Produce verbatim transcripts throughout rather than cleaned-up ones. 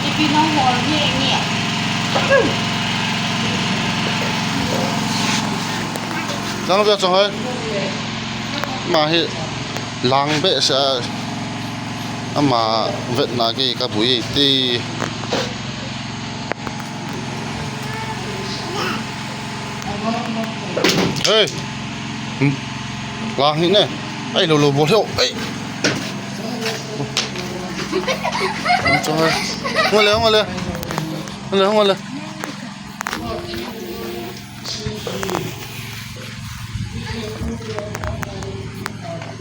Ipi nang hol ni ni. Nang bia chang hai. Ama hi lang behseh a. Ama vetna kei ka bui ti. Hey. Hmm. Lang hi ne. Ai, lo lo bol ho. Ai. Ngole, ngole. Ngole, ngole.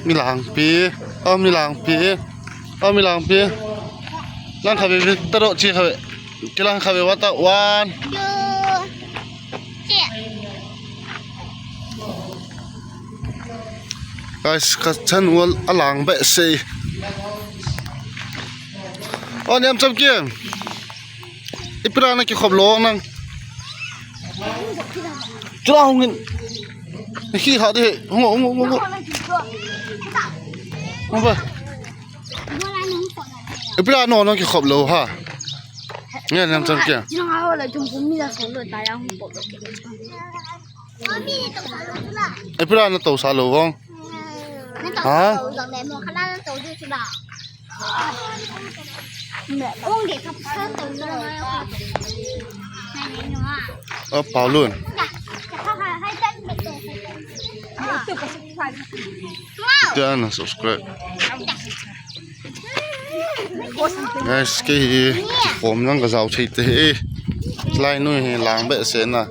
Mi lang pi. Oh, mi lang pi. Oh, mi lang pi. Lang kha be, ta ro chi kha be. Kilang kha be, what a one. Two, three. Guys, ka chan wal a lang behseh. Oh, Niamchamkim. Ipi ra na kikhop lou nang. Chula hung in. Khi kha de, hung, hung, hung, hung. Hung ba. Ipi ra no, no kikhop lou ha. Nge, Niamchamkim. Ipi ra na tosa lou vang. Ha? Oh, Paulun. Tia na subscribe. Guys, kei hi kikhom jong ka jao thei te. Lai nu hi lang behseh na.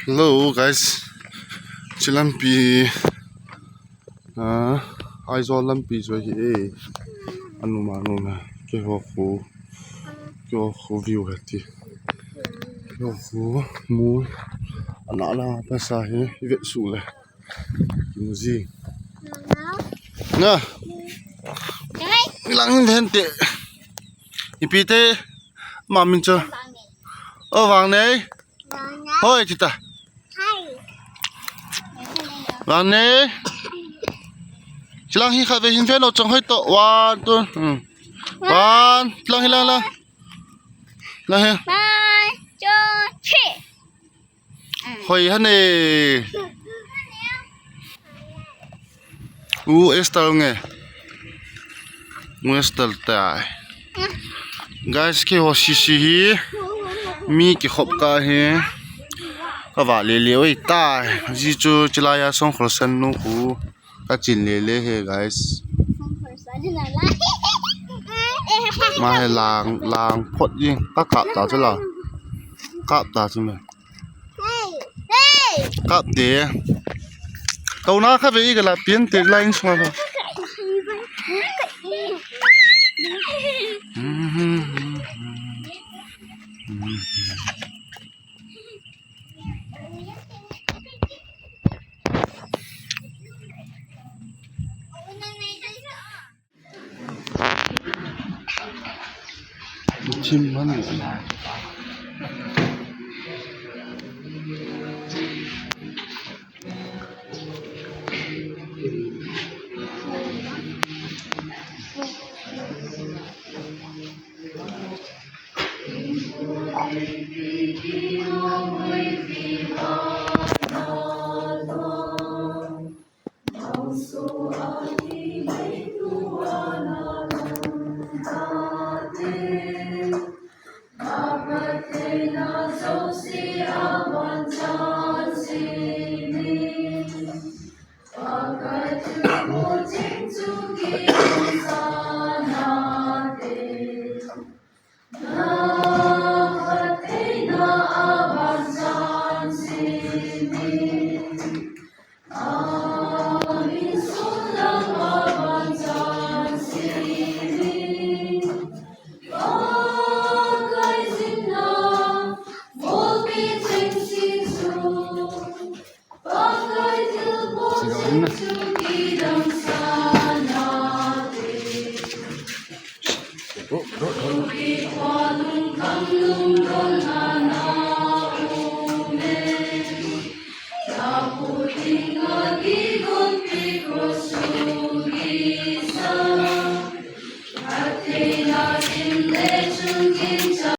Hello guys, chi lampi, ah, Aizawl lampi chu ahi e. Anu ma nu na, keiho khu, keiho khu view ahi ti. Keiho khu mu, ana la pasa hi, i vet su le. Mu ji. Na. Lang in ven te. Ipi te, ma min chu. O Vangnei. Hoi, tita. Vangnei. Chilang hi kha ve hin ve lo chang hoi to. One, two. Hmm. One. Chilang hi lang lang. Lang hi. One, two, three. Hoi hane. U Esther nge. U Esther tai. Guys, keiho sisi hi. Mi kikhop kah hi. Ka va le le oi tai. Ji chu chilai a song khol san nu khu. Ka chin le le he, guys. Ma he lang, lang phot jing. Ka kap ta chu la. Kap ta chu me. Kap te. Tona kha ve i ka la pian te line sunga. Thim man.